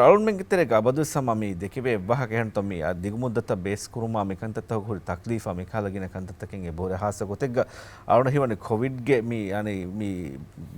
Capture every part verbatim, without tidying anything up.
އަޅުންމެންގެ ތެރޭގަ އަބަދުވެސް ހަމަ މި ދެކެވޭ އެއްވާހަކަ އެހެންތޯ މި އަ، ދިގުމުއްދަތަށް ބޭސް ކުރުމާ މި ކަންތައްތަކުގަ ހުރި ތަކްލީފާ މިކަހަލަ ގިނަ ކަންތައްތަކެއް އެބަހުރޭ. ހާއްސަ ގޮތެއްގަ އަޅުން ހީވަނީ ކޮވިޑްގެ މި އަނެއް މި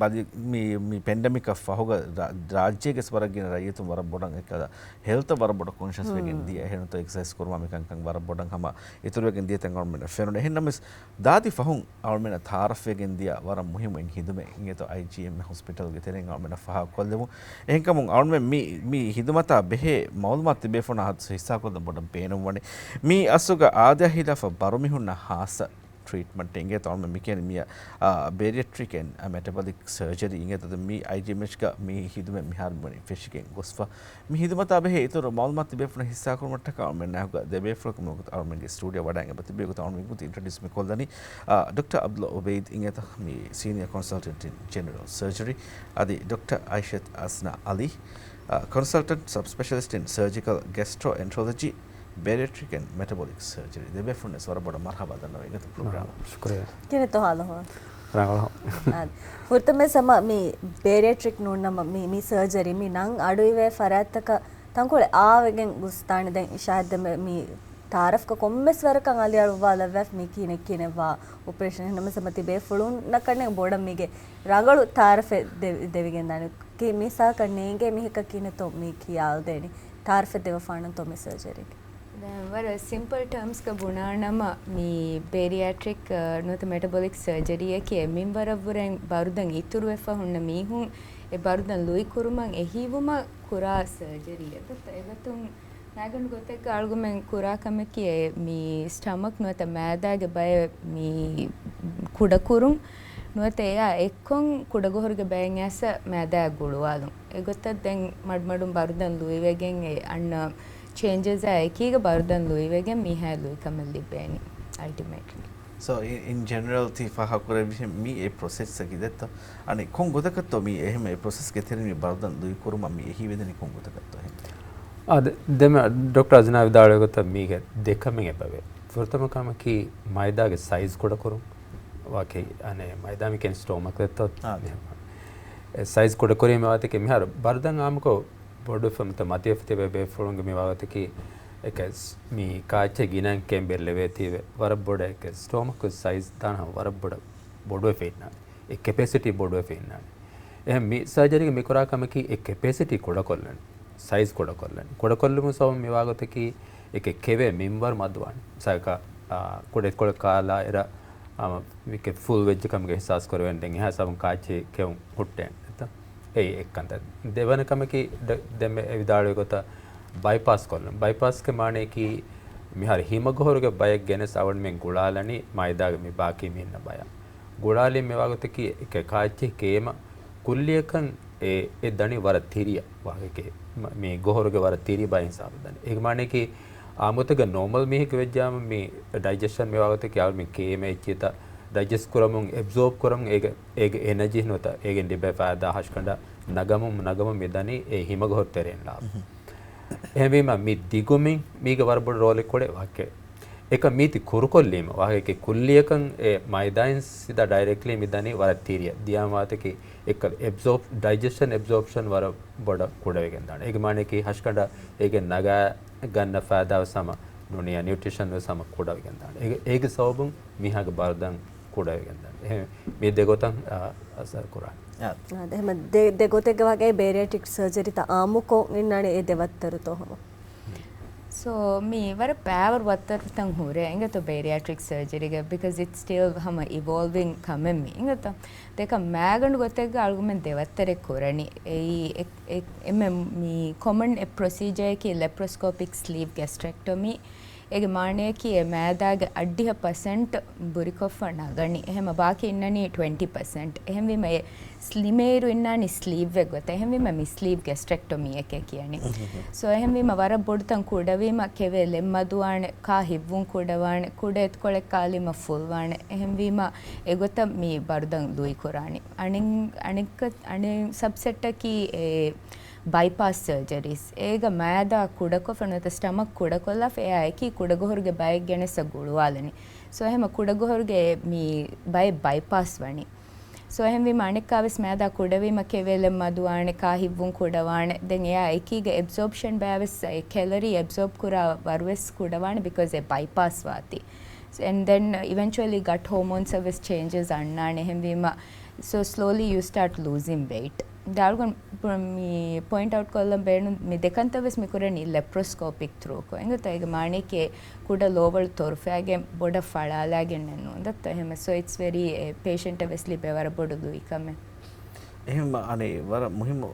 ބަލި، މި، މި ޕެންޑެމިކަށް ފަހުގަ ރާ، ރާއްޖޭގެ ވަރަށް ގިނަ ރައްޔިތުން ވަރަށް ބޮޑަށް އެކަލަ ހެލްތަށް ވަރަށް ބޮޑަށް ކޮންޝަސް ވެގެން ދިޔަ. އެހެންތޯ އެކްސަސައިޒް ކުރުމާ މި ކަންކަން ވަރަށް ބޮޑަށް ހަމަ އިތުރުވެގެން ދިޔަ ތަން އަޅުމެންނަށް ފެނުނެ. އެހެންނަމަވެސް ދާދި ފަހުން އަޅުމެންނަށް ތައާރަފްވެގެން ދިޔަ ވަރަށް މުހިއްމު އިން ހިދުމަތް އިނގޭތޯ އައިޖީއެމް ހޮސްޕިޓަލްގެ ތެރެއިން އަޅުމެންނަށް ފާހަގަކޮށްލެވުން. އެހެންކަމުން އަޅުމެން މި، މި ހިދުމަތާ ބެހޭ މައުލޫމާތު ތިބޭފުޅުންނަށް ހިއްސާކޮށްލަން ބޮޑަށް ބޭނުންވަނީ. މި އަސްލުގަ އާދަޔާ ހިލާފަށް ބަރުމިހުންނަ ހާއްސަ ޓްރީޓްމަންޓެއް އިނގޭތޯ އަޅުމެން މި ކިޔަނީ މިއަށް، އާ، ބޭރިއެޓްރިކް އެންޑް މެޓަބޮލިކް ސަރޖަރީ އިނގޭތޯ މި އައިޖީއެމްއެޗްގަ މި ހިދުމަތް މިހާރު ވަނީ ފެށިގެން ގޮސްފަ. މި ހިދުމަތާ ބެހޭ އިތުރު މައުލޫމާތު ތިބޭފުޅުން ހިއްސާކުރުމަށްޓަކާ އަޅުމެން ނާހުގަ ދެބޭފުޅަކު އަޅުމެންގެ ސްޓޫޑިއޯ ވަޑައިގެން އެބަ ތިބި ގޮތަށް އަޅުމެން އިންޓްރޮޑިއުސް މި ކޮށްލަނީ، އާ، ޑޮކްޓަރ އަބްދުﷲ އުބައިދު އިނގޭތޯ މި ސީނިއަ ކޮންސަލްޓެންޓް އިން ޖެނެރަލް ސަރޖަރީ. އަދި ޑޮކްޓަރ އައިޝަތު އަސްނާ އަލީ، އާ، ކޮންސަލްޓެންޓް ސަބް ސްޕެޝަލިސްޓް އިން ސަރޖިކަލް ގެސްޓްރޯއެންޓްރޮލޮޖީ، ބޭރިއެޓްރިކް އެންޑް މެޓަބޮލިކް ސަރޖަރީ. ދެބޭފުޅުންވެސް ވަރަށް ބޮޑަށް މަރުޙަބާ ދަންނަވަން އިނގޭތޯ ޕްރޮގްރާމަށް. ޝުކުރިއްޔާ. ކިހިނެއްތޯ ހާލު ހޯ؟ ރަނގަޅު. އާ، ފުރަތަމަ ސަމަ މި ބޭރިއެޓްރިކް ނޫންނަމަ މި، މި ސަރޖަރީ މި ނަން އަޑުއިވޭ ފަރާތްތަކަށް ތަންކޮޅެއް އާވެގެން ގުސްތާނެ. ދެން ޝާހިދް ދެން މި ތާރަފްގަ ކޮންމެސް ވަރަކަށް އަލިއަޅުއްވާލައްވާފަ މި ކިހިނެއް ކިހިނެއްވާ އޮޕަރޭޝަން. އެހެންނަމަ ސަމަ ތިބޭފުޅުންނަކަށް ބޮޑަށް މީގެ ރަނގަޅު ތާރަފެއް ދެ، ދެވިގެންދާނެ. ކި މިސާކަށް ނޭނގޭ މީހަކަށް ކިހިނެއްތޯ މި ކިޔާލަދޭނީ؟ ތާރަފެއް ދެވިފާނަންތޯ މި ސަރޖަރީގެ؟ ދެން ވަރަށް ސިމްޕަލް ޓާމްސްގަ ބުނާނަމަ، މި ބޭރިއެޓްރިކް، އަ، ނުވަތަ މެޓަބޮލިކް ސަރޖަރީއަކީ އެ މިންވަރަށްވުރެން ބަރުދަން އިތުރުވެފަ ހުންނަ މީހުން އެ ބަރުދަން ލުއިކުރުމަށް އެހީވުމަށް ކުރާ ސަރޖަރީއެއް. އެގޮތުން މައިގަނޑު ގޮތެއްގަ އަޅުގަނޑުމެން ކުރާ ކަމަކީ އެ މި ސްޓަމަކް ނުވަތަ މައިދާގެ ބައެއް މި ކުޑަކުރުން ނުވަތަ އެއާ އެއްކޮށް ކުޑަގޮހޮރުގެ ބައެއް އައިސް މައިދާއަށް ގުޅުވާލުން. އެގޮތަށް ދެން މަޑުމަޑުން ބަރުދަން ލުއިވެގެން އެ އަންނަ ޗޭންޖަސްއާ އެކީގަ ބަރުދަން ލުއިވެގެން މީހާ ލުއިކަމެއް ލިބޭނީ އަލްޓިމޭޓްލީ. ސޯ، އިން، އިން ޖެނެރަލް ތި ފާހަގަކުރެއްވިހެން މީ އެ ޕްރޮސެސްއަކީ ދެއްތޯ؟ އަނެއް ކޮން ގޮތަކަށްތޯ މީ އެހެން އެ ޕްރޮސެސްގެ ތެރެއިން މި ބަރުދަން ލުއިކުރުމަށް މި އެހީވެދެނީ ކޮން ގޮތަކަށްތޯ އެހެން؟ އާ، ދެ، ދެމެ ޑޮކްޓަރ އަޒްނާ ވިދާޅުވި ގޮތަށް މީގެ ދެ ކަމެއް އެބަވޭ. ފުރަތަމަ ކަމަކީ މައިދާގެ ސައިޒް ކުޑަކުރުން. ވާކި، އަނެއް މައިދާ މި ކިޔަން ސްޓޯމަކް ދެއްތޯ؟ އާ، ދެ. އެ ސައިޒް ކުޑަކުރީމަ ވާތަކެ މިހާރު ބަރުދަން އާއްމުކޮށް ބޮޑުވެފަ ނުވަތަ މަތިވެފަ ތިބޭ ބޭފުޅުންގެ މި ވާގޮތަކީ އެކަސް މި ކާއެއްޗެއް ގިނައިން ކޭން ބެއްލެވޭތީވެ ވަރަށް ބޮޑަށް އެކަސް ސްޓޯމަކު ސައިޒް ދާނަ ވަރަށް ބޮޑަށް ބޮޑުވެފަ އިންނާނެ. އެ ކެޕޭސިޓީ ބޮޑުވެފަ އިންނާނެ. އެހެން މި ސަރޖަރީގެ މި ކުރާ ކަމަކީ އެ ކެޕޭސިޓީ ކުޑަކޮށްލަން، ސައިޒް ކުޑަކޮށްލަން. ކުޑަކޮށްލުމުގެ ސަބަބުން މި ވާގޮތަކީ އެކެއް ކެވޭ މިންވަރު މަދުވާނެ. މިސާލަކަށް، އާ، ކުޑަ އިސްކޮޅެއް ކާލާ އިރަށް، އާ، މިކެ ފުލް ވެއްޖެ ކަމުގެ އިހްސާސް ކުރެވޭނެ. ދެން އެހާ ސަބަބުން ކާއެއްޗެއް ކެއުން ހުއްޓޭނެ. އެތަ؟ އެއީ އެއްކަންތައް. ދެވަނަ ކަމަކީ ޑ، ދެންމެ އެ ވިދާޅުވި ގޮތަށް ބައިޕާސް ކޮށްލުން. ބައިޕާސްގެ މާނަޔަކީ މިހާރު ހިމަގޮހޮރުގެ ބައެއް ގެނެސް އަޅުގަނޑުމެން ގުޅާލަނީ މައިދާގެ މި ބާކީ މީންނަ ބަޔަށް. ގުޅާލީ މި ވާގޮތަކީ އެކެ ކާއެއްޗެއް ކޭމަ ކުއްލިއަކަށް އެ، އެ ދަނީ ވަރަށް ތިރިއަށް ވާހަކައެކޭ. މ، މި ގޮހޮރުގެ ވަރަށް ތިރި ބައި ހިސާބަށް ދަނީ. އޭގެ މާނަޔަކީ އާއްމުތަކަށް ނޯމަލް މީހެއްގެ ވެއްޖާމަ މި ޑައިޖެސްޝަން މި ވާގޮތަކީ އަޅުގަނޑު މި ކޭމަ އެއްޗިތައް ޑައިޖެސްޓް ކުރަމުން، އެބްޒޯބް ކުރަމުން އޭގެ، އޭގެ އެނަޖީ ނުވަތަ އޭގެން ލިބޭ ފައިދާ ހަށިގަނޑަށް ނަގަމުން، ނަގަމުން މި ދަނީ އެ ހިމަގޮހޮރު ތެރެއިން ލާފަ. އެހެންވީމަ މި ދިގުމިން މީގެ ވަރަށް ބޮޑު ރޯލެއް ކުރޭ ވާހަކައެއް. އެކަ މީތި ކުރުކޮށްލީމަ ވާހަކައެކޭ ކުއްލިއަކަށް އެ މައިދާއިން ސީދާ ޑައިރެކްޓްލީ މި ދަނީ ވަރަށް ތިރިއަށް. ދިޔާމަ ވާތަކީ އެއްކަލަ އެބްޒޯބް، ޑައިޖެސްޝަން އެބްޒޯބްޝަން ވަރަށް ބޮޑަށް ކުޑަވެގެން ދާނެ. އޭގެ މާނަޔަކީ ހަށިގަނޑަށް އޭގެ ނަގާ ގަންނަ ފައިދާ ވެސް ހަމަ ނޫނިޔާ ނިއުޓްރިޝަން ވެސް ހަމަ ކުޑަވެގެން ދާނެ. އޭގެ، އޭގެ ސަބަބުން މީހާގެ ބަރުދަން ކުޑަވެގެން ދާނެ. އެހެން މި ދެ ގޮތަށް، އާ، އަސަރު ކުރާނެ. އާ، އާ، އެހެން ދެ، ދެ ގޮތެއްގެ ވާގައި ބޭރިއެޓްރިކް ސަރޖަރީތައް އާއްމުކޮށް އިންނާނެ އެ ދެ ވައްތަރުތޯ ހަމަ؟ ސޯ، މީ ވަރަށް ބައިވަރު ވައްތަރުތައް ހުރޭ އިނގޭތޯ ބޭރިއެޓްރިކް ސަރޖަރީގަ، ބިކޮޒް އިޓްސް ސްޓިލް ހަމަ އިވޯލްވިން ކަމެއް މީ އިނގޭތޯ. ދެކަ މައިގަނޑު ގޮތެއްގަ އަޅުގަނޑުމެން ދެ ވައްތަރެއް ކުރަނީ. އެއީ އެ، އެ، އެންމެ މީ ކޮމަން އެއް ޕްރޮސީޖަރަކީ ލެޕްރޮސްކޯޕިކް ސްލީވް ގެސްޓްރެކްޓޮމީ. އޭގެ މާނަޔަކީ އެ މައިދާގެ އަށްޑިހަ ޕަސެންޓް ބުރިކޮށްފަ ނަގަނީ. އެހެމަ ބާކީ އިންނަނީ ޓްވެންޓީ ޕަސެންޓް. އެހެންވީމަ އެ ސްލިމޭރު އިންނާނީ ސްލީވްއެއް ގޮތަށް. އެހެންވީމަ މި ސްލީވް ގެސްޓްރެކްޓޮމީއެކޭ ކިޔަނީ. ސޯ އެހެންވީމަ ވަރަށް ބޮޑުތަން ކުޑަވީމަ ކެވޭ ލެން މަދުވާނެ، ކާ ހިއްވުން ކުޑަވާނެ، ކުޑަ އެތިކޮޅެއް ކާލީމަ ފުލްވާނެ. އެހެންވީމަ އެގޮތަށް މި ބަރުދަން ލުއިކުރާނީ. އަނެއް، އަނެއްކަ، އަނެއް ސަބްސެޓަކީ އެ ބައިޕާސް ސަރޖަރީސް. އޭގަ މައިދާ ކުޑަކޮށްފަ ނުވަތަ ސްޓަމަކް ކުޑަކޮށްލާފަ އެއާ އެކީ ކުޑަގޮހޮރުގެ ބައެއް ގެނެސް ގުޅުވާލަނީ. ސޯ އެހެމަ ކުޑަގޮހޮރުގެ މި ބައެއް ބައިޕާސް ވަނީ. ސޯ އެހެންވީމަ އަނެއްކާވެސް މައިދާ ކުޑަވީމަ ކެވެލެއް މަދުވާނެ، ކާ ހިއްވުން ކުޑަވާނެ. ދެން އެއާ އެކީގަ އެބްސޯޕްޝަން ބަޔާވެސް، އެ ކެލަރީ އެބްސޯޕް ކުރާ ވަރުވެސް ކުޑަވާނެ، ބިކޮޒް އެ ބައިޕާސް ވާތީ. And then eventually gut hormones އަށް ވެސް ޗޭންޖެސް އަންނާނެ. އެހެންވީމަ، so slowly you start losing weight. ދާޅުގަނޑު މި ޕޮއިންޓް އައުޓް ކޮށްލަން ބޭނުން މި ދެކަންތައް ވެސް މި ކުރަނީ ލެޕްރޮސްކޯޕިކް ތްރޫކޮށް. އެނގޭތަ؟ އޭގެ މާނައަކީ ކުޑަ ލޯވަޅު ތޮރުފައިގެން ބޮޑަށް ފަޅާލާގެން ނޫން ދައްތަ؟ އެހެމަ. So it's very، އެ ޕޭޝަންޓަށް ވެސް ލިބޭ ވަރަށް ބޮޑު ލުއިކަމެއް. އެހެން އަނެއް ވަރަށް މުހިއްމު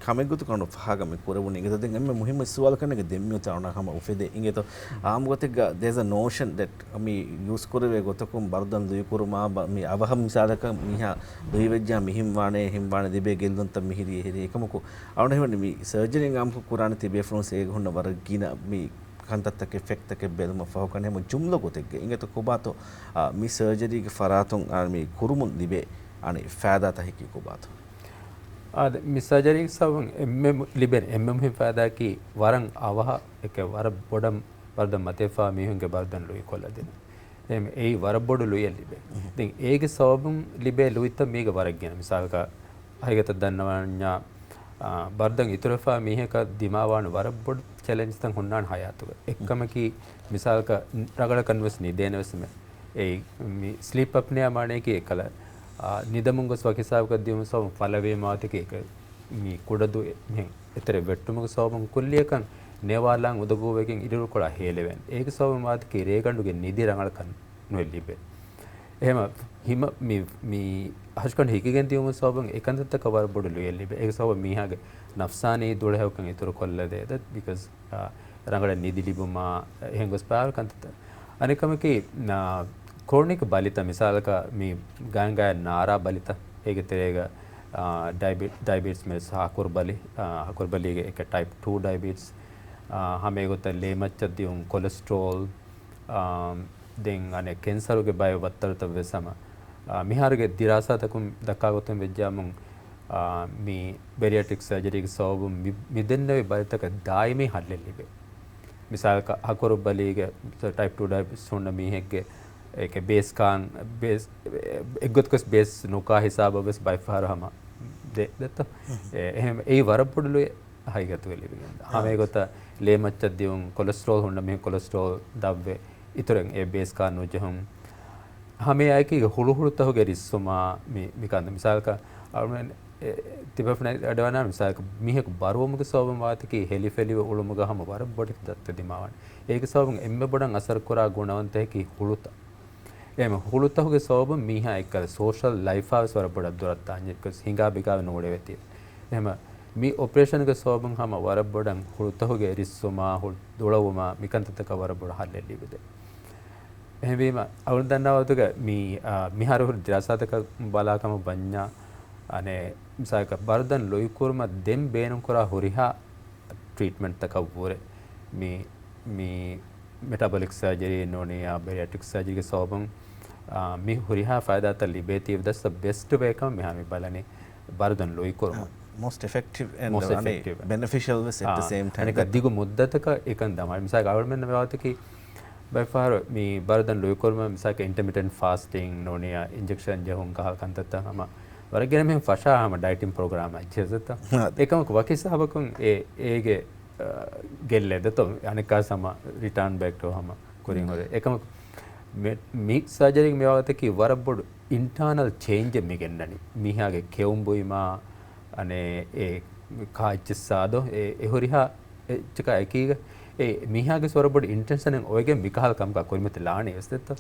ކަމެއް ގޮތުގަ ފާހަގަ މި ކުރެވުނީ. އިނގޭތަ؟ ދެން އެންމެ މުހިއްމު ސުވާލަކަށް ނޭނގެ ދެން މިއޮތީ އަޅުގަނޑަށް ހަމަ އުފެދޭ. އިނގޭތޯ؟ އާއްމު ގޮތެއްގަ there's a notion that މި ޔޫސް ކުރެވޭ ގޮތަކުން ބަރުދަން ލުއިކުރުމާ، ބަ-، މި އަވަހަށް މިސާލަކަށް މީހާ ލުއިވެއްޖާ މިހެން ވާނެ، އެހެން ވާނެ، ލިބޭ ގެއްލުންތައް މިހިރީ އެހެރީ. އެކަމަކު އަޅުގަނޑަށް ހީވަނީ މި ސަރޖަރީ އާއްމުކޮށް ކުރާނެތީ ބޭފުޅުން އޭގެ ހުންނަ ވަރަށް ގިނަ މި ކަންތައްތަކެއް، ފެކްޓްތަކެއް ބެލުމަށް ފަހު ކަން. އެހެން ޖުމްލަ ގޮތެއްގަ އިނގޭތޯ ކޮބާތޯ، އާ، މި ސަރޖަރީގެ ފަރާތުން، އާ، މި ކުރުމުން ލިބޭ، އަނެއް ފައިދާތަކަކީ ކޮބާތޯ؟ އާދެ، މި ސަރޖަރީގެ ސަބަބުން އެންމެ މު-، ލިބޭނެ އެންމެ މުހިންމު ފައިދާއަކީ ވަރަށް އަވަހަށް އެކެ ވަރަށް ބޮޑަށް ބަރުދަން މަތިވެފާ މީހުންގެ ބަރުދަން ލުއިކޮށްލަދިނުން. އެހެން އެއީ ވަރަށް ބޮޑު ލުއިއެއް ލިބޭ. ދެން އޭގެ ސަބަބުން ލިބޭ ލުއިތައް މީގަ ވަރަށް ގިނަ. މިސާލަކަށް ހަގީގަތަށް ދަންނަވަންޏާ، އާ، ބަރުދަން އިތުރުވެފާ މީހަކަށް ދިމާވާނެ ވަރަށް ބޮޑު ޗެލެންޖްތައް ހުންނާނެ ހަޔާތުގަ. އެއްކަމަކީ، މިސާލަކަށް ރަނގަޅަކަށް ނުވެސް ނިދޭނެ ވެސް މެ-، އެއީ މި ސްލީޕް އަޕްނިއާ މާނަޔަކީ އެކަލަ، އާ، ނިދަމުން ގޮސް ވަކި ހިސާބަކަށް ދިއުމުގެ ސަބަބުން ފަލަވީމަ ވާތަކީ އެކަ-، މި ކުޑަދު އެ-، މިހެން އެތެރެ ވެއްޓުމުގެ ސަބަބުން ކުއްލިއަކަށް ނޭވާލާން އުދަގޫވެގެން އިރުއިރުކޮޅާ ހޭލެވޭނެ. އޭގެ ސަބަބުން ވާތަކީ ރޭގަނޑުގެ ނިދި ރަނގަޅަކަށް ނުވެ ލިބޭ. އެހެމަ ހިމަ-، މި، މި ހަށިގަނޑު ހިކިގެން ދިއުމުގެ ސަބަބުން އެކަންތައްތަކަށް ވަރަށް ބޮޑު ލުއިއެއް ލިބޭ. އޭގެ ސަބަބުން މީހާގެ ނަފްސާނީ ދުޅަހެޔޮކަން އިތުރުކޮށްލަދޭ. ދެ-، ބިކޮޒް، އާ، ރަނގަޅަށް ނިދި ލިބުމާ، އެހެން ގޮސް ބާރު ކަންތައްތައް. އަނެއްކަމަކީ، އާ، ކްރޮނިކް ބަލިތައް މިސާލަކަށް މި ގާތްގާތް ނާރާ ބަލިތައް، އޭގެ ތެރޭގަ، އާ، ޑައިބި-، ޑައިބިޓިސް މެސް ހަކުރު ބަލި، އާ، ހަކުރު ބަލީގެ އެކެއް ޓައިޕް ޓޫ ޑައިބިޓިސް، އާ، ހަމަ އެގޮތަށް ލޭމައްޗަށް ދިއުން ކޮލެސްޓްރޯލް، އާ، ދެން އަނެއް ކެންސަރުގެ ބައެއް ވައްތަރުތައް ވެސް ހަމަ، އާ، މިހާރުގެ ދިރާސާތަކުން ދައްކާ ގޮތުން ވެއްޖާމުން، އާ، މި ބެރިއެޓްރިކް ސަރޖަރީގެ ސަބަބުން މި-، މި ދެންނެވި ބަލިތަކަށް ދާއިމީ ހައްލެއް ލިބޭ. މިސާލަކަށް ހަކުރު ބަލީގެ ޓައިޕް ޓޫ ޑައިބިޓިސް ހުންނަ މީހެއްގެ އެކެއް ބޭސް ކާން، ބޭސް، އެއްގޮތަކަސް ބޭސް ނުކާ ހިސާބަށް ވެސް ބައެއް ފަހަރު ހަމަ ދެ-، ދެއްތޯ؟ އެ-، އެހެން އެއީ ވަރަށް ބޮޑު ލުއި ހަގީގަތުގަ ލިބިގެން. ހަމަ އެގޮތަށް ލޭމައްޗަށް ދިއުން ކޮލެސްޓްރޯލް ހުންނަ މީހުން ކޮލެސްޓްރޯލް ދަށްވެ، އިތުރަށް އެ ބޭސް ކާން ނުޖެހުން. ހަމައެއާއެކީގަ ހުޅުހުޅުތަކުގެ ރިއްސުމާ މި-، މިކަން. މިސާލަކަށް އަޅުމެން އެ، ތިބޭފުޅުން އަޑުއަންނާނެ މިސާލަކަށް މީހަކު ބަރުވުމުގެ ސަބަބުން ވާތަކީ ހެލިފެލިވެ އުޅުމުގަ ހަމަ ވަރަށް ބޮޑެތި ދައްތަ ދިމާވާނެ. އޭގެ ސަބަބުން އެންމެ ބޮޑަށް އަސަރުކުރާ ގުނަވަންތައަކީ ހުޅުތައް. އެހެން ހުޅުތަކުގެ ސަބަބުން މީހާ އެއްކަލަ ސޯޝަލް ލައިފާ ވެސް ވަރަށް ބޮޑަށް ދުރަށް ދާންޖެހޭ، ހިނގާ ބިގާވެ ނޫޅެވޭތީ. އެހެން މި އޮޕަރޭޝަނުގެ ސަބަބުން ހަމަ ވަރަށް ބޮޑަށް ހުޅުތަކުގެ ރިއްސުމާ، ހުޅު ދުޅަވުމާ، މިކަންތައްތަކަށް ވަރަށް ބޮޑު ހައްލެއް ލިބިދޭ. އެހެންވީމަ، އަޅުގަނޑު ދަންނަވާ ގޮތުގަ މި، އާ، މިހާރު ހުރި ދިރާސާތަކަށް ބަލާ ކަމަށް ވަންޏާ، އަނެއް، މިސާލަކަށް ބަރުދަން ލުއިކުރުމަށް ދެން ބޭނުންކުރާ ހުރިހާ ޓްރީޓްމަންޓްތަކަށްވުރެ މި، މި މެޓާބޮލިކް ސަރޖަރީ ނޫނިއްޔާ ބެރިއެޓްރިކް ސަރޖަރީގެ ސަބަބުން، އާ، މި ހުރިހާ ފައިދާތައް ލިބޭތީ. ދަސް ދަ ބެސްޓް ވޭ ކަމަށް މިހާރު މި ބަލަނީ ބަރުދަން ލުއިކުރުމަށް. މޯސްޓް އެފެކްޓިވް އެންޑް މޯސްޓް އެފެކްޓިވް. ބެނެފިޝަލް ވެސް އެޓް ދަ ސޭމް ޓައިމް. އަނެކަ ދިގު މުއްދަތަކަށް އެކަން ދަމާ. މިސާލަކަށް އަޅުމެންނަށް މިވާތަކީ ބައެއްފަހަރު މި ބަރުދަން ލުއިކުރުމަށް މިސާލަކަށް އިންޓަމިޓެންޓް ފާސްޓިން ނޫނިއްޔާ އިންޖެކްޝަން ޖެހުން ކަހަލަ ކަންތައްތައް ހަމަ ވަރަށް ގިނަ މީހުން ފަށާ ހަމަ ޑައިޓިން ޕްރޮގްރާމް އައްޗިހަސަތަ. އެކަމަކު ވަކި ހިސާބަކުން އެ، އޭގެ، އަ، ގެއްލޭ ދެތޯ އަނެއްކާ ހަމަ ރިޓާން ބެކް ޓު ހަމަ ކުރިން ހުރޭ. އެކަމަކު މި، މި ސަރޖަރީގެ މިވާތަކީ ވަރަށް ބޮޑު އިންޓާނަލް ޗޭންޖެއް މި ގެންނަނީ. މީހާގެ ކެއުން ބުއިމާ، އަނެއް އެ ކާއެއްޗެއްސާދޯ، އެ، އެ ހުރިހާ އެއްޗަކާ އެކީގަ، އެ މީހާގެ ވަރަށް ބޮޑު އިންޓެންޝަނެއް އޮވެގެން މިކަހަލަ ކަމަކާ ކުރިމަތި ލާނީ ވެސް ދެއްތޯ؟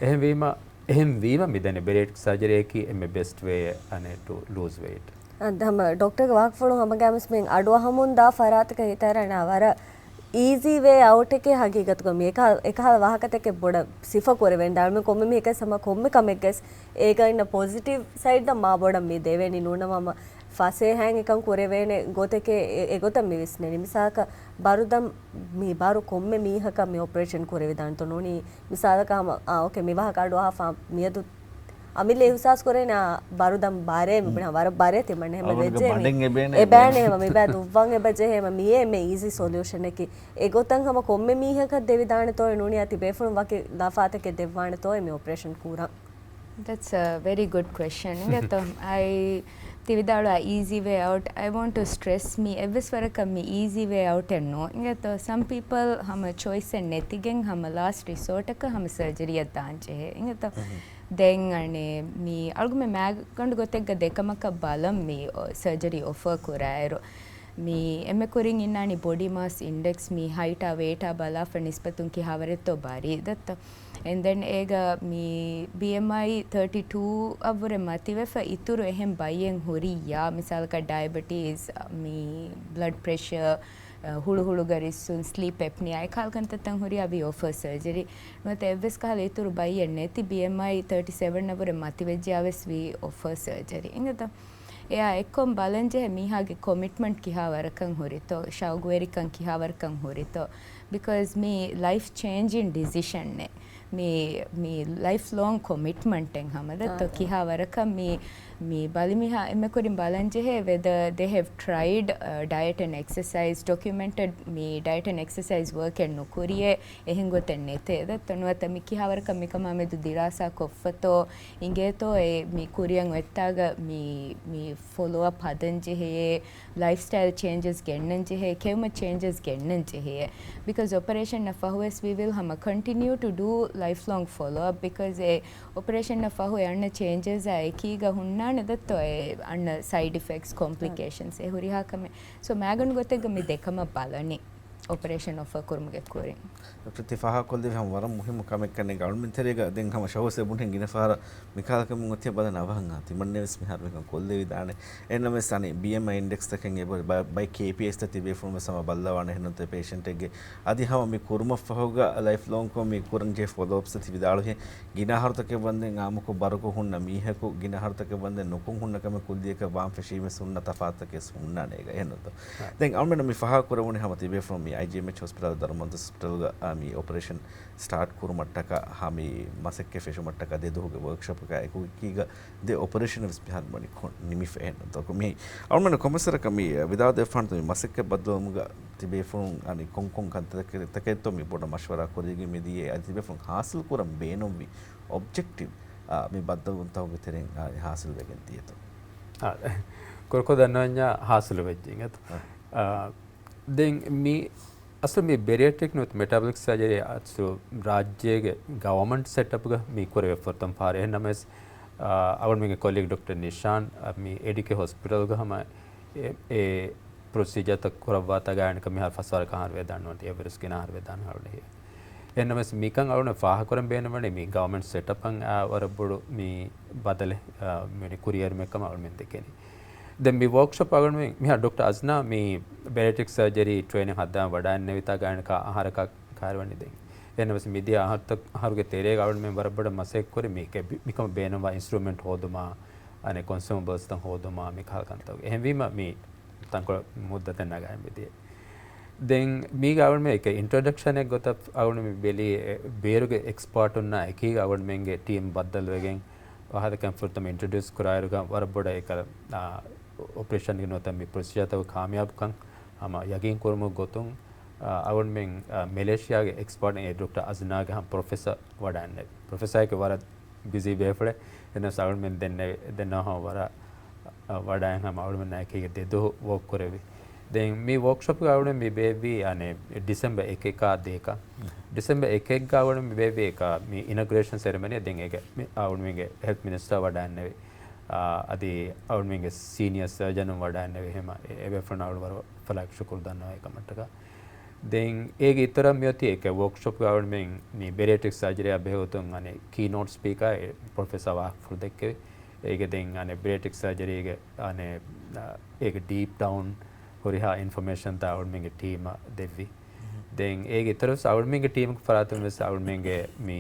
އެހެންވީމަ، އެހެންވީމަ މިދަނީ ބެރިއެޓްރިކް ސަރޖަރީއަކީ އެންމެ ބެސްޓް ވޭ އަނެއް ޓު ލޫޒް ވެއިޓް. އަދި ހަމަ ޑޮކްޓަރގެ ވާހަކަފުޅު ހަމަގައިމުވެސް މި އަޑުއަހަމުންދާ ފަރާތަކަށް ހިތަށް އަރާނެ ވަރަށް އީޒީ ވޭ އައުޓެކޭ ހަގީގަތުގަ މި އެކަހަލަ، އެކަހަލަ ވާހަކަތަކެއް ބޮޑަށް ސިފަ ކުރެވޭނެ. ދާއިމީ ކޮންމެ މީހަކަސް ހަމަ ކޮންމެ ކަމެއްގަސް އޭގަ އިންނަ ޕޮޒިޓިވް ސައިޑް މާ ބޮޑަށް މި ދެވޭނީ. ނޫނަމަ ހަމަ ފަސޭހައިން އެކަން ކުރެވޭނެ ގޮތެކޭ އެ، އެގޮތަށް މި ވިސްނެނީ. މިސާލަކަށް ބަރުދަން މި ބާރު ކޮންމެ މީހަކަށް މި އޮޕަރޭޝަން ކުރެވިދާނެތޯ ނޫނީ؟ މިސާލަކަށް ހަމަ، އާ، އޯކޭ، މި ވާހަކަ އަޑުއަހާފަ މިއަދު އަމިއްލަ އިހުސާސް ކުރޭނެ އާ ބަރުދަން ބާރޭ މި ބުނާ ވަރަށް ބާރޭ ތިމަން އެހެމަ އަޅުގަނޑުގެ ވެއްޖެ މި ބަނޑެއް އެބޭނެ އެބޭނެ އެބޭނެ އެބޭ. އެބޭނެ ހަމަ މި ބާ ދުއްވަން އެބަ ޖެހޭ ހަމަ މިއޭ މެ އީޒީ ސޮލިއުޝަނަކީ. އެގޮތަށް ހަމަ ކޮންމެ މީހަކަށް ދެވިދާނެތޯ ނޫނިއްޔާ ތިބޭފުޅުން ވަކި ލަފާތަކެއް ދެއްވާނެތޯ މި އޮޕަރޭޝަން ކުރަން. That's a very good question. އިނގޭތޯ؟ އައި ތި ވިދާޅުވާ easy way out. I want to stress މީ އެއްވެސް ވަރަކަށް މީ easy way out އެއް ނޫން. އިނގޭތޯ؟ Some people ހަމަ choice އެއް ނެތިގެން ހަމަ last resort އަކަށް ހަމަ surgery އަށް ދާން ޖެހޭ. އިނގޭތޯ؟ ދެން އަނެއް މީ އަޅުގަމެ މާގަނޑު ގޮތެއްގަ ދެކަމަކަށް ބަލަން މީ surgery offer ކުރާއިރު. މީ އެންމެ ކުރިން އިންނާނީ body mass index މީ height އާ weight އާ ބަލާފަ ނިސްބަތުން ކިހާވަރެއްތޯ ބަރީ ދައްތަ. And then އޭގަ މީ B M I thirty two އަށްވުރެ މަތިވެފަ އިތުރު އެހެން ބައްޔެއް ހުރިއްޔާ، މިސާލަކަށް diabetes، މީ blood pressure، ހުޅުހުޅުގަ ރިއްސުން، sleep apnea، އެކަހަލަ ކަންތައްތައް ހުރިއްޔާ ވީ offer surgery. ނުވަތަ އެއްވެސް ކަހަލަ އިތުރު ބައްޔެއް ނެތި B M I thirty seven އަށްވުރެ މަތިވެއްޖެޔާވެސް ވީ offer surgery. އިނގޭތަ؟ އެއާ އެއްކޮށް ބަލަންޖެހޭ މީހާގެ commitment ކިހާ ވަރަކަށް ހުރިތޯ، ޝައުގުވެރިކަން ކިހާ ވަރަކަށް ހުރިތޯ. Because މީ life changing decision އެއް. މީ، މީ life long commitment އެއް ހަމަ ދައްތޯ. ކިހާ ވަރަކަށް މީ، މީ ބަލިމީހާ އެންމެ ކުރިން ބަލަންޖެހޭ whether they have tried, uh, diet and exercise، documented މީ diet and exercise work އެއް ނުކުރިޔޭ، އެހެން ގޮތެއް ނެތޭ ދައްތޯ. ނުވަތަ މި ކިހާ ވަރަކަށް މިކަމާ މެދު ދިރާސާ ކޮށްފަތޯ، އިނގޭތޯ އެ މި ކުރިއަށް އޮތްތާގަ މި، މި follow up ހަދަން ޖެހޭ، lifestyle changes ގެންނަން ޖެހޭ، ކެއުމަށް changes ގެންނަން ޖެހޭ. Because operation އަށް ފަހުވެސް we will ހަމަ continue to do lifelong follow up because އެ operation އަށް ފަހު އެ އަންނަ changes އާ އެކީގަ ހުންނާނެ ދައްތޯ އެ އަންނަ side effects، complications އެ ހުރިހާ ކަމެއް. So މާގަނޑު ގޮތެއްގަ މި ދެކަމަށް ބަލަނީ. Operation offer ކުރުމުގެ ކުރިން. ޑޮކްޓަރ ތި ފާހަގަކޮށްލެވި ހަމަ ވަރަށް މުހިއްމު ކަމެއް ކަންނޭނގެ އަޅުމެން ތެރޭގަ ދެން ހަމަ ޝަހުސް އެ ބުނެ ގިނަ ފަހަރަށް މިކަހަލަ ކަމެއް އޮތީ ބަލަން އަވަހަށް އާ ތިމަންނެވެސް މިހާރު މިކަން ކޮށްލެވިދާނެ. އެހެންނަމަވެސް އަނެއް B M I index ތަކެއް އެބަ-، ބަ-، ބައެއް K P Is ތައް ތިބޭފުޅުން ވެސް ހަމަ ބައްލަވާނެ އެހެންނުތެ ޕޭޝަންޓެއްގެ އަދި ހަމަ މި ކުރުމަށްފަހުގަ lifelong ކޮށް މި ކުރަން ޖެހޭ follow ups ތި ވިދާޅުހެން ގިނަ އަހަރުތަކެއް ވަންދެން އާއްމުކޮށް ބަރުކޮށް ހުންނަ މީހަކު ގިނަ އަހަރުތަކެއް ވަންދެން ނުކޮށް ހުންނަ ކަމެއް ކުއްލިއަކަށް ވާން ފެށީމެސް ހުންނަ ތަފާތުތަކެއް ވެސް ހުންނާނެ އޭގަ އެހެންނުތޯ؟ ދެން އަޅުމެންނަށް މި ފާހަގަކުރެވުނީ ހަމަ ތިބޭފުޅުން މި I G M H hospital ދަރުމަންދު ހޮސްޕިޓަލްގަ މި އޮޕަރޭޝަން ސްޓާޓް ކުރުމަށްޓަކާ ހަމަ މަސައްކަތް ފެށުމަށްޓަކާ ދެ ދުވަހުގެ ވޯކްޝޮޕަކާ އެކުގަ ދެ އޮޕަރޭޝަން ވެސް މިހާރު ވަނީ ކޮ-، ނިމިފަ އެހެންނުތޯ؟ މި އަޅުމެން ކޮންމެސް ވަރަކަށް މި ވިދާޅު ދެއްވާނެތޯ މި މަސައްކަތް ބައްދަލުވުމުގަ ތިބޭފުޅުން އަނި ކޮންކޮން ކަންތައްތަކެއްތޯ މި ބޮޑަށް މަޝްވަރާ ކުރިޔަށް މިދިޔައީ އަދި ތިބޭފުޅުން ހާސިލް ކުރަން ބޭނުންވި އޮބްޖެކްޓިވް މި ބައްދަލުވުންތަކުގެ ތެރެއިން އަ، ހާސިލް ވެގެން ދިޔަތޯ؟ އާ، ކުރުކޮށް ދަންނަވަންޏާ ހާސިލު ވެއްޖެ އިނގޭތޯ. އާ. އާ، ދެން މި އަސްލު މި ބެރިއެޓްރިކް ނުވަތަ މެޓާބޮލިކް ސަރޖަރީ އަސްލު ރާއްޖޭގެ ގަވަމަންޓް ސެޓަޕްގަ މި ކުރެވޭ ފުރަތަމަ ފަހަރެއް. އެހެންނަމަވެސް، އާ، އަޅުގަނޑުމެންގެ ކޮލީގް ޑޮކްޓަރ ނިޝާން، އާ، މި އެޑިކެ ހޮސްޕިޓަލްގަ ހަމަ އެ، އެ ޕްރޮސީޖަރތައް ކުރައްވާތާ ގާތްގަނޑަކަށް މިހާރު ފަސްވަރަކަށް އަހަރު ވެދާނެ ނުވަތަ އެއްވެރިވެސް ގިނަ އަހަރު ވެދާނެ އަޅުގަނޑު ހިޔޭ. އެހެންނަމަވެސް މިކަން އަޅުގަނޑު ފާހަގަކުރަން ބޭނުންވަނީ މި ގަވަމެންޓް ސެޓަޕަށް އާ ވަރަށް ބޮޑު މި ބަދަލެއް، އާ، މި ކުރިއެރުމެއްކަމަށް އަޅުގަނޑުމެން ދެކެނީ. ދެން މި ވޯކްޝޮޕް އަޅުގަނޑުމެން މިހާ ޑޮކްޓަރ އަޒްނާ މި ބެރިއެޓްރިކް ސަރޖަރީ ޓްރޭނިން ހައްދާން ވަޑައިންނެވިތާ ގާތްގަނޑަކަށް އަހަރަކަށް ކައިރިވަނީ ދެން. އެހެންނަމަވެސް މިދިޔަ އަހަރުތައް، އަހަރުގެ ތެރޭގަ އަޅުގަނޑުމެން ވަރަށް ބޮޑަށް މަސައްކަތް ކުރި މި ކެ-، މިކަމަށް ބޭނުންވާ އިންސްޓްރުމެންޓް ހޯދުމާ، އަނެއް ކޮންސިއުމަބަލްސްތައް ހޯދުމާ މި ކަހަލަ ކަންތައް. އެހެންވީމަ މި ތަންކޮޅެއް މުއްދަތެއް ނަގާ މިދިޔަ. ދެން މީގަ އަޅުގަނޑުމެން އެކަ އިންޓްރޮޑަކްޝަނެއް ގޮތަށް އަޅުގަނޑު މި ބެލީ އެ ބޭރުގެ އެކްސްޕާޓުންނާ އެކީގަ އަޅުގަނޑުމެންގެ ޓީމް ބައްދަލުވެގެން ވާހަކަދައްކަން ފުރަތަމަ އިންޓްރޮޑިއުސް ކުރާއިރުގަ ވަރަށް ބޮޑަށް އެކަ، އާ، އޮޕަރޭޝަންގެ ނުވަތަ މި ޕްރޮސީޖާތަކުގެ ކާމިޔާބުކަން ހަމަ ޔަގީން ކުރުމުގެ ގޮތުން، އާ، އަޅުގަނޑުމެން، އާ، މެލޭޝިޔާގެ އެކްސްޕާޓް އެ ޑޮކްޓަރ އަޒްނާގެ ހަމަ ޕްރޮފެސަރ ވަޑައިންނެވި. ޕްރޮފެސަރ އެކެ ވަރަށް ބިޒީ ބޭފުޅެއް. އެހެނަސް އަޅުމެން ދެންނެވި، ދެންނެވި ހަމަ ވަރަށް، އަ، ވަޑައިން ހަމަ އަޅުމެންނާ އެކީގަ ދެ ދުވަހު ވޯކް ކުރެއްވި. ދެން މި ވޯކްޝޮޕްގަ އަޅުމެން މި ބޭއްވީ، އަނެއް، ޑިސެމްބަރ އެކެއްގަ ދޭކަ. ޑިސެމްބަރ އެކެއްގަ އަޅުމެން މި ބޭއްވީ އެކަ މި އިނޮގްރޭޝަން ސެރެމަނީ. ދެން އޭގެ މި އަޅުމެންގެ ހެލްތް މިނިސްޓަރ ވަޑައިންނެވި. އަ، އަދި އަޅުމެންގެ ސީނިއަ ސަރޖަނުން ވަޑައިންނެވި. ހަމަ އެ، އެބޭފުޅުން އަޅު ވަރަށް ފަލާކް ޝުކުރު ދަންނަވަން އެކަމަށްޓަކާ. ދެން އޭގެ އިތުރަށް މިއޮތީ އެކެ ވޯކްޝޮޕްގަ އަޅުމެން މި ބެރިއެޓްރިކް ސަރޖަރީއާ ބެހޭގޮތުން އަނެއް ކީނޯޓް ސްޕީކާ އެ ޕްރޮފެސަރ ވާހަކަފުޅު ދެއްކެވި. އޭގެ ދެން އަނެއް ބެރިއެޓްރިކް ސަރޖަރީގެ އަނެއް، އާ، އޭގެ ޑީޕް ޑައުން ހުރިހާ އިންފޮމޭޝަންތައް އަޅުމެންގެ ޓީމަށް ދެއްވި. ދެން އޭގެ އިތުރަށް އަޅުމެންގެ ޓީމުގެ ފަރާތުން ވެސް އަޅުމެންގެ މި،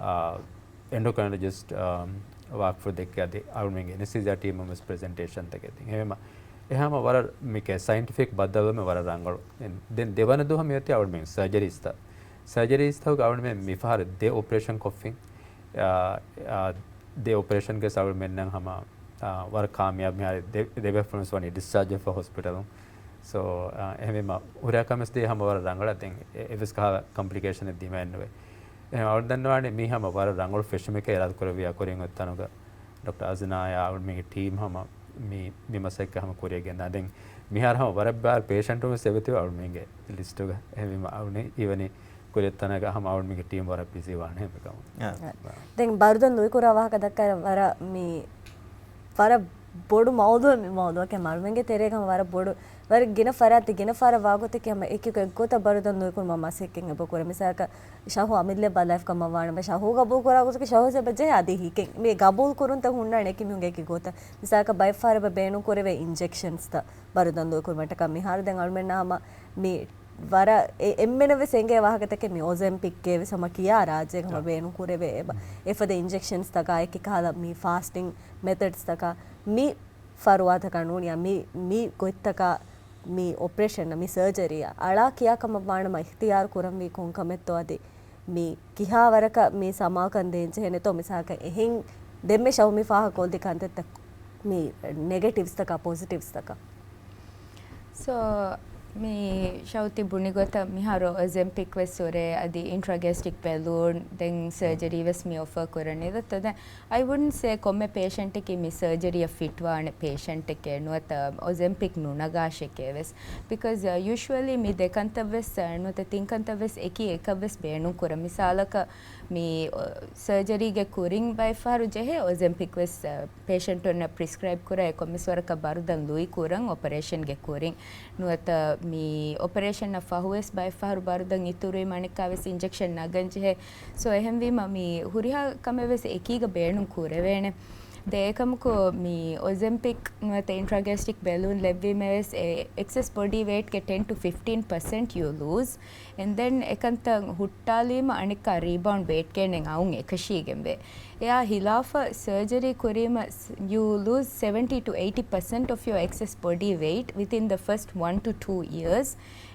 އާ، އެންޑޮކްރައިނޮލޮޖިސްޓް، އާ، ވާހަކަފުޅު ދެއްކި އަދި އަޅުމެންގެ އެނެސްތީސިއާ ޓީމުން ވެސް ޕްރެޒެންޓޭޝަންތަކެއް ދިން. އެހެންވީމަ އެހާމަ ވަރަށް މިކެ ސައިންޓިފިކް ބައްދަލުވުމެއް ވަރަށް ރަނގަޅު. ދެން ދެވަނަ ދުވަހަށް މިއޮތީ އަޅުމެން ސަރޖަރީސްތައް. ސަރޖަރީސްތަކުގަ އަޅުމެން މިފަހަރު ދެ އޮޕަރޭޝަން ކޮށްފިން. އާ، އާ، ދެ އޮޕަރޭޝަންގެ އަޅުމެންނަށް ހަމަ، އާ، ވަރަށް ކާމިޔާބު މިހާރު ދެ، ދެބޭފުޅުން ވަނީ ޑިސްޗާޖް ވެފަ ހޮސްޕިޓަލުން. ސޯ، އާ، އެހެންވީމަ ހުރިހާ ކަމެއް ދިޔަ ހަމަ ވަރަށް ރަނގަޅަށް ދެން އެ، އެއްވެސް ކަހަލަ ކޮމްޕްލިކޭޝަނެއް ދިމައެއް ނުވޭ. އެހެން އަޅު ދަންނަވާނެ މީ ހަމަ ވަރަށް ރަނގަޅު ފެށުމެކޭ އިރާދަ ކުރެއްވި އަކުރިން އޮތް ތަނުގަ ޑޮކްޓަރ އަޒްނާޔާ އަޅުމެންގެ ޓީމް ހަމަ މީ، މި މަސައްކަތް ހަމަ ކުރިޔަށް ގެންދާ. ދެން މިހާރު ހަމަ ވަރަށް ބާރު ޕޭޝަންޓުން ވެސް އެބަތިބި އަޅުމެންގެ ލިސްޓުގަ. އެހެންވީމަ އަޅުން ހީވަނީ ކުރިއަށް ތަނަކަށް ހަމަ އަޅުމެންގެ ޓީމް ވަރަށް ބިޒީ ވާނެ ހެން ކަމުން. އާ. ދެން ބަރުދަން ލުއިކުރާ ވާހަކަ ދައްކާ ވަރަށް މީ ވަރަށް ބޮޑު މައުޟޫއެއް މި މައުޟޫއަކީ މަރުމެންގެ ތެރޭގަ ހަމަ ވަރަށް ބޮޑު، ވަރަށް ގިނަ ފަރާތްތައް، ގިނަ ފަހަރަށް ވާގޮތަކީ ހަމަ އެކި އެއްގޮތަށް ބަރުދަން ލުއިކުރުމަށް މަސައްކަތް އެބަ ކުރޭ. މިސާލަކަށް ޝަހު އަމިއްލަ ބަލާފަ ކަމަށް ވާނަމަ، ޝަހު ގަބޫލު ކުރާ ގޮތަކީ ޝަހު އެބަ ޖެހޭ އަދި ހިކެން. މި ގަބޫލު ކުރުންތައް ހުންނާނެ އެކި މީހުންގެ އެކި ގޮތަށް. މިސާލަކަށް ބައެއް ފަހަރަށް އެބަ ބޭނުން ކުރެވޭ އިންޖެކްޝަންސްތައް ބަރުދަން ލުއިކުރުމަށްޓަކާ. މިހާރު ދެން އަޅުމެންނަށް ހަމަ މި ވަރަށް އެ-، އެންމެނަށް ވެސް އެނގޭ ވާހަކަތަކެއް މި އޮޒެމްޕިކްގެ ވެސް ހަމަ ކިޔާ ރާއްޖޭގަ ހަމަ ބޭނުން ކުރެވޭ އެބަ. އެފަދަ އިންޖެކްޝަންސްތަކާ އެކި ކަހަލަ މި ފާސްޓިން މެތަޑްސްތަކާ މި ފަރުވާތަކާ ނޫނިއްޔާ މި، މި ގޮތްތަކާ މި އޮޕަރޭޝަން މި ސަރޖަރީއާ އަޅާ ކިޔާ ކަމަށް ވާނަމަ އިޚްތިޔާރު ކުރަންވީ ކޮން ކަމެއްތޯ އަދި މި ކިހާ ވަރަކަށް މި ސަމާލުކަން ދޭންޖެހޭނެތޯ މިސާލަކަށް އެހެން ދެންމެ ޝަހު މި ފާހަގަކޮށްދި ކަންތައްތައް މި ނެގެޓިވްސްތަކާ ޕޮޒިޓިވްސްތަކާ. ސޯ، މި ޝަހު ތި ބުނި ގޮތަށް މިހާރު އޮޒެމްޕިކް ވެސް ހުރޭ، އަދި އިންޓްރާގެސްޓިކް ބެލޫން، ދެން ސަރޖަރީ ވެސް މި އޮފަރ ކުރަނީ. ދެން އައި ވުޑްންޓް ސޭ ކޮންމެ ޕޭޝަންޓަކީ މި ސަރޖަރީއަށް ފިޓްވާނެ ޕޭޝަންޓެކޭ ނުވަތަ އޮޒެމްޕިކް ނުނަގާށެކޭ ވެސް. ބިކޮޒް، އަ، ޔޫޝުއަލީ މި ދެ ކަންތައް ވެސް، އަ، ނުވަތަ ތިން ކަންތައް ވެސް އެކި އެކަށް ވެސް ބޭނުން ކުރަން. މިސާލަކަށް މި، އަ، ސަރޖަރީގެ ކުރިން ބައެއް ފަހަރު ޖެހޭ އޮޒެމްޕިކް ވެސް، އަ، ޕޭޝަންޓުންނަށް ޕްރިސްކްރައިބް ކުރާ އެ ކޮންމެސް ވަރަކަށް ބަރުދަން ލުއި ކުރަން އޮޕަރޭޝަންގެ ކުރިން. ނުވަތަ މި އޮޕަރޭޝަންއަށް ފަހުވެސް ބައެއް ފަހަރު ބަރުދަން އިތުރުވީމަ އަނެއްކާވެސް އިންޖެކްޝަން ނަގަން ޖެހޭ. ސޯ އެހެންވީމަ މި ހުރިހާ ކަމެއް ވެސް އެކީގަ ބޭނުން ކުރެވޭނެ. ދެ އެކަމަކު މި އޮޒެމްޕިކް ނުވަތަ އިންޓްރާގެސްޓިކް ބެލޫން ލެއްވީމަ ވެސް އެ އެކްސެސް ބޮޑީ ވެއިޓްގެ ޓެން ޓު ފިފްޓީން ޕަސެންޓް ޔޫ ލޫޒް. އެންޑް ދެން އެކަންތައް ހުއްޓާލީމަ އަނެއްކާ ރީބައުންޑް ވެއިޓްގެ އައުން އެކަށީގެންވޭ. އެއާ ހިލާފަށް ސަރޖަރީ ކުރީމަ ސް-، you lose seventy to eighty percent of your excess body weight within the first one to two years,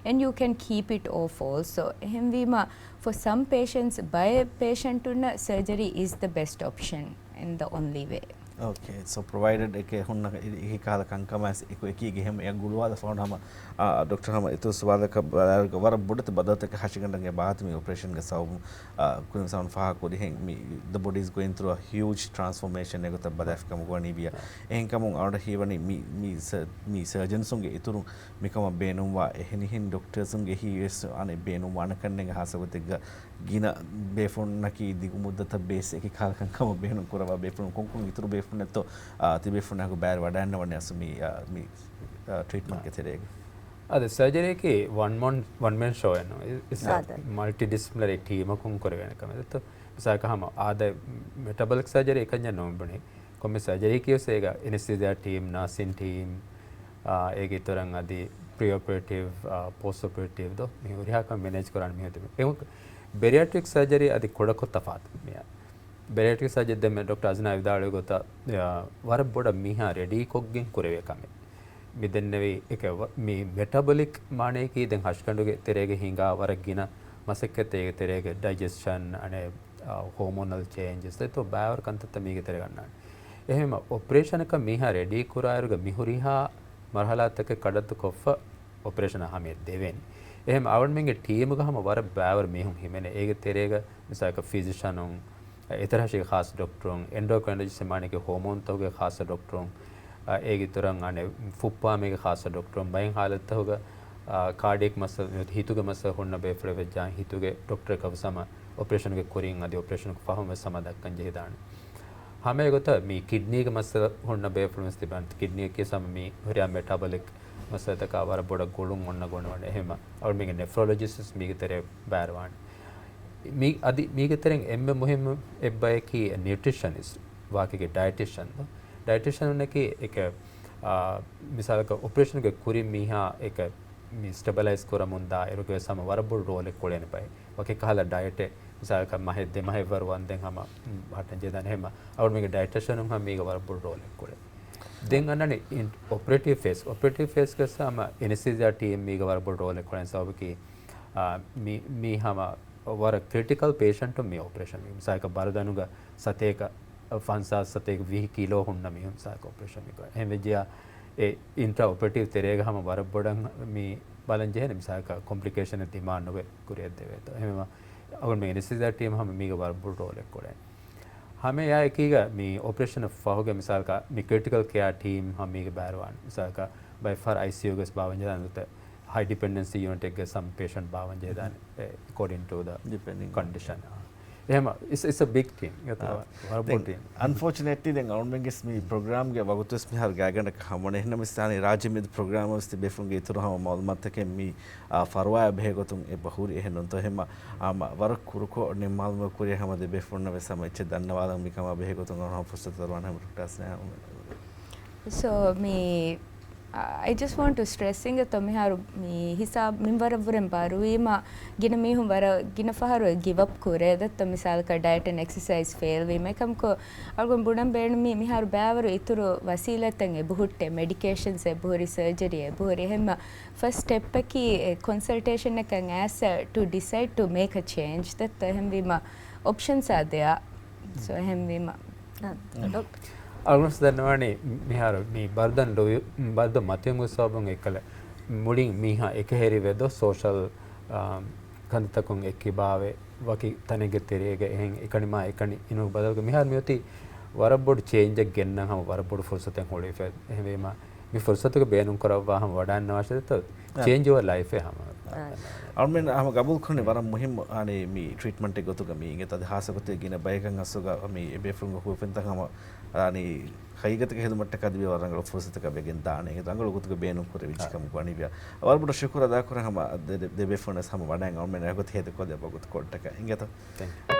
and you can keep it off also. އެހެންވީމަ for some patients, ބައެއް ޕޭޝަންޓުންނަށް surgery is the best option and the only way. އޯކޭ، ސޯ ޕްރޮވައިޑެޑް އެކޭ ހުންނަ އެ-، އެކި ކަހަލަ ކަންކަމާސް އެކު އެކީގެ ހެމަ އެ ގުޅުވާލަފަ ހުން ހަމަ، އާ، ޑޮކްޓަރ ހަމަ އިތުރު ސުވާލަކަށް ބަލާއިރުގަ ވަރަށް ބޮޑެތި ބަދަލުތަކެއް ހަށިގަނޑަށް އެބަ އައި މި އޮޕަރޭޝަންގެ ސަބަބުން، އާ، ކުރިން ސަވަން ފާހަގަ ކުރިހެން މި the body is going through a huge transformation އެގޮތަށް ބަލާފި ކަމަކު ވަނީ ބިޔަ. އެހެންކަމުން އަޅުގަނޑަށް ހީވަނީ މި، މި ސަ-، މި ސަރޖަންސުންގެ އިތުރުން މިކަމަށް ބޭނުންވާ އެހެނިހެން ޑޮކްޓަރސުންގެ ހީވެސް އަނެއް ބޭނުންވާނެ ކަންނޭނގެ ހާއްސަ ގޮތެއްގަ ގިނަ ބޭފުޅުންނަކީ ދިގު މުއްދަތަށް ބޭސް އެކި ކަހަލަ ކަންކަމަށް ބޭނުން ކުރައްވާ ބޭފުޅުން ކޮންކޮން އިތުރު ބޭފުޅުންނެއްތޯ، އާ، ތިބޭފުޅުންނާއެކު ބައިވެރިވަޑައިގަންނަވަނީ އަސް މި، އާ، މި، އާ، ޓްރީޓްމަންޓްގެ ތެރޭގަ. އަދި ސަރޖަރީއަކީ ވަން މަން، ވަން މެން ޝޯ އެއް ނޫން. އި-، އިޓްސް އަ އާދެ. މަލްޓި ޑިސިޕްލިނަރީ ޓީމަކުން ކުރެވޭނެ ކަމެއް. ދެއްތޯ މިސާލަކަށް ހަމަ އާދަ މެޓަބޮލިކް ސަރޖަރީ އެކަންޏެއް ނޫން ބުނި. ކޮންމެ ސަރޖަރީއަކީ ވެސް އޭގަ އެނެސްތީސިއާ ޓީމް، ނާސިން ޓީމް، އާ، އޭގެ އިތުރަށް އަދި ޕްރީ އޮޕަރޭޓިވް، އާ، ޕޯސްޓް އޮޕަރޭޓިވް ދޯ މި ހުރިހާ ކަމެއް މެނޭޖް ކުރާނެ މީހުން ތިބި. އެ ބެރިއެޓްރިކް ސަރޖަރީ އަދި ކުޑަކޮށް ތަފާތު މިއަށް. ބެރިއެޓްރިކް ސަރޖަރީ ދެންމެ ޑޮކްޓަރ އަޒްނާ ވިދާޅުވި ގޮތަށް، އާ، ވަރަށް ބޮޑަށް މީހާ ރެޑީކޮށްގެން ކުރެވޭ ކަމެއް. މި ދެންނެވި އެކެ ވަ-، މި މެޓަބޮލިކް މާނަޔަކީ ދެން ހަށިގަނޑުގެ ތެރޭގަ ހިނގާ ވަރަށް ގިނަ މަސައްކަތް އޭގެ ތެރޭގެ ޑައިޖެސްޝަން އަނެއް އާ، ހޯމޯނަލް ޗޭންޖެސް ދެއްތޯ ބައިވަރު ކަންތައްތައް މީގެ ތެރޭ ގަންނާނެ. އެހެން އޮޕަރޭޝަނަކަށް މީހާ ރެޑީ ކުރާއިރުގަ މިހުރިހާ މަރުހަލާތަކެއް ކަޑައްތު ކޮށްފަ އޮޕަރޭޝަނަށް ހަމަޔަށް ދެވޭނެ. އެހެން އަޅުގަނޑުމެންގެ ޓީމުގަ ހަމަ ވަރަށް ބައިވަރު މީހުން ހިމެނޭ. އޭގެ ތެރޭގަ މިސާލަކަށް ފިޒިޝަނުން، އެތަރަށިގެ ޚާއްސަ ޑޮކްޓަރުން، އެންޑޯކްރައިނޮލޮޖިސްޓް މާނައަކީ ހޯމޯންތަކުގެ ޚާއްސަ ޑޮކްޓަރުން، އާ، އޭގެ އިތުރަށް އަނެއް ފުއްޕާމޭގެ ޚާއްސަ ޑޮކްޓަރުން، ބައެއް ހާލަތްތަކުގަ، އާ، ކާޑިއެކް މައްސަލަ، ހިތުގެ މައްސަލަ ހުންނަ ބޭފުޅެއް ވެއްޖާ ހިތުގެ ޑޮކްޓަރެއް ކަވަސް ހަމަ އޮޕަރޭޝަނުގެ ކުރިން އަދި އޮޕަރޭޝަނުގެ ފަހުން ވެސް ހަމަ ދައްކަން ޖެހިދާނެ. ހަމައެގޮތަށް މި ކިޑްނީގެ މައްސަލަ ހުންނަ ބޭފުޅުން ވެސް ތިބާނެ. ކިޑްނީއަކީ ހަމަ މި ހުރިހާ މެޓާބޮލިކް މައްސަލަތަކާ ވަރަށް ބޮޑަށް ގުޅުން އޮންނަ ގޮނޑު އަނެއް. އެހެން އަޅުމެންގެ ނެފްރޮލޮޖިސްޓް ވެސް މީގެ ތެރޭ ބައިވެރިވާނެ. މީ އަދި މީގެ ތެރެއިން އެންމެ މުހިއްމު އެއްބަޔަކީ ނިއުޓްރިޝަނިސްޓް، ވާހަކައިގެ ޑައިޓިޝަން. ޑައިޓިޝަން އަކީ އެކެ، އާ، މިސާލަކަށް އޮޕަރޭޝަނުގެ ކުރިން މީހާ އެކެ މި ސްޓެބަލައިޒް ކުރަމުންދާ އިރުގެ ވެސް ހަމަ ވަރަށް ބޮޑު ރޯލެއް ކުޅޭނެ ބައެއް. ވަކި ކަހަލަ ޑައެޓެއް، މިސާލަކަށް މަހެއް ދެ މަހެއް ވަރު ވަންދެން ހަމަ، މް، ހައްޓަން ޖެހިދާނެ. އެހެންމަ އަޅުމެންގެ ޑައިޓިޝަނުން ހަމަ މީގަ ވަރަށް ބޮޑު ރޯލެއް ކުޅޭ. ދެން އަންނަނީ އިން-، އޮޕަރޭޓިވް ފޭސް. އޮޕަރޭޓިވް ފޭސްގަސް ހަމަ އެނެސްތީސިއާ ޓީމް މީގަ ވަރަށް ބޮޑު ރޯލެއް ކުޅޭނެ ސަބަބަކީ، އާ، މި، މީ ހަމަ ވަރަށް ކްރިޓިކަލް ޕޭޝަންޓުން މި އޮޕަރޭޝަން ވީ. މިސާލަކަށް ބަރުދަނުގަ ސަތޭކަ ފަންސާސް ސަތޭކަ ވިހި ކިލޯ ހުންނަ މީހުން ސާކަ އޮޕަރޭޝަން މި ކުރަން. އެހެން ވެއްޖިޔާ އެ އިންޓްރާ އޮޕަރޭޓިވް ތެރޭގަ ހަމަ ވަރަށް ބޮޑަށް މި ބަލަން ޖެހޭނެ މިސާލަކަށް ކޮމްޕްލިކޭޝަނެއް ދިމާ ނުވެ ކުރިއަށް ދެވޭތޯ. އެހެންވީމަ އަޅުގަނޑުމެންގެ އެނެސްތީސިއާ ޓީމް ހަމަ މީގަ ވަރަށް ބޮޑު ރޯލެއް ކުރޭ. ހަމަ އެއާ އެކީގަ މި އޮޕަރޭޝަން ފަހުގެ މިސާލަކަށް މި ކްރިޓިކަލް ކެއާ ޓީމް ހަމަ މީގަ ބައިވެރިވާނެ. މިސާލަކަށް ބައެއް ފަހަރު އައިސީޔޫގަސް ބާވަންޖެހޭ ދާނެ. ހައި ޑިޕެންޑެންސީ ޔުނިޓެއްގެ ސަމް ޕޭޝަންޓް ބާވަންޖެހޭ ދާނެ. އެ، އެކޯޑިން ޓު ދަ ޑިޕެންޑިން ކޮންޑިޝަން. އެހެމަ އިޓްސް އިޓްސް އަ ބިގް ޓީމް. ވަރަށް ބޮޑު ޓީމް. އަންފޯޗުނޭޓްލީ ދެން އަޅުމެންގެ މި ޕްރޮގްރާމްގެ ވަގުތުވެސް މިހާރު ގާތްގަނޑަކަށް ހަމަވަނީ. އެހެންނަމަވެސް އަނެއް ރާއްޖެ މިއަދު ޕްރޮގްރާމަށް ވެސް ތިބޭފުޅުންގެ އިތުރު ހަމަ މައުލޫމާތުތަކެއް މި އާ، ފަރުވާއާ ބެހޭގޮތުން އެ ބަހުރި އެހެން ނޫންތޯ. އެހެންމަ، އާ، މަ، ވަރަށް ކުރުކޮށް ނިންމާލުމުގެ ކުރިއަށް ހަމަ ދެބޭފުޅުންނަށް ވެސް ހަމަ އެއްޗެއް ދަންނަވާލަން މިކަމާ ބެހޭގޮތުން އަޅުގަނޑު ހަމަ ފުރުސަތު ދަރުވާނެ ހަމަ ޑޮކްޓާ ސްނޭހާ. So މި، I just want to stress އިނގޭތޯ މިހާރު މި ހިސާބް މިންވަރަށްވުރެން ބާރުވީމަ ގިނަ މީހުން ވަރަށް ގިނަ ފަހަރު ގިވް އަޕް ކުރޭ ދައްތަ މިސާލަކަށް ޑައެޓް އެންޑް އެކްސަސައިޒް ފެއިލް ވީމަ. އެކަމަކު އަޅުގަނޑު ބުނަން ބޭނުމީ މިހާރު ބައިވަރު އިތުރު ވަސީލަތްތައް އެބަހުއްޓޭ، މެޑިކޭޝަންސް އެބަހުރި، ސަރޖަރީ އެބަހުރި. އެހެންމަ ފަސްޓް ސްޓެޕަކީ އެ ކޮންސަލްޓޭޝަނަކަށް އައިސް ޓު ޑިސައިޑް ޓު މޭކް އަ ޗޭންޖް ދައްތަ އެހެންވީމަ އޮޕްޝަންސް އާ ދެއާ. ސޯ އެހެންވީމަ އަޅުގަނޑު ދަންނަވާނީ މިހާރު މި ބަރުދަން ލުއި، ބަރުދަން މަތިވުމުގެ ސަބަބުން އެއްކަލަ މުޅިން މީހާ އެކަހެރިވެދޯ ސޯޝަލް، އާ، ކަންތައްތަކުން އެއްކިބާވެ، ވަކި ތަނެއްގެ ތެރޭގަ އެހެން އެކަނިމާ އެކަނި އިނުމުގެ ބަދަލުގަ މިހާރު މިއޮތީ ވަރަށް ބޮޑު ޗޭންޖެއް ގެންނަން ހަމަ ވަރަށް ބޮޑު ފުރުސަތެއް ހުޅުވިފަ. އެހެންވީމަ މި ފުރުސަތުގެ ބޭނުން ކުރައްވާ ހަމަ ވަޑާންނަވާށެ ދައްތަ ޗޭންޖް ޔުއަރ ލައިފޭ ހަމަ. އަޅުމެން ހަމަ ގަބޫލު ކުރަނީ ވަރަށް މުހިއްމު، އާނީ، މި ޓްރީޓްމަންޓެއް ގޮތުގަ މީ އިނގޭތޯ. އަދި ހާއްސަ ގޮތެއް ގިނަ ބަޔަކަށް ހާއްސަގޮތުގަ މި އެބޭފުޅުންގެ ހުވަފެންތައް ހަމަ، އާނީ، ހަގީގަތުގެ ހިދުމަތްތަކާ ދިވެހި ވަރަށް ރަނގަޅު ފުރުސަތަކަށް ވެގެން ދާނެ. އެނގޭތޯ ރަނގަޅު ގޮތުގަ ބޭނުން ކުރެވިއްޖެ ކަމަށް ވަނީ. ވަރަށް ބޮޑަށް ޝުކުރު އަދާކުރަން ހަމަ ދެ، ދެ، ދެބޭފުޅުން ވެސް ހަމަ ވަޑައިގެން އަޅުމެން އެގޮތަށް ހޭދަކޮށްދޭ ވަގުތު ކޮޅަށްޓަކައި. އިނގޭތޯ. ތެންކް ޔޫ.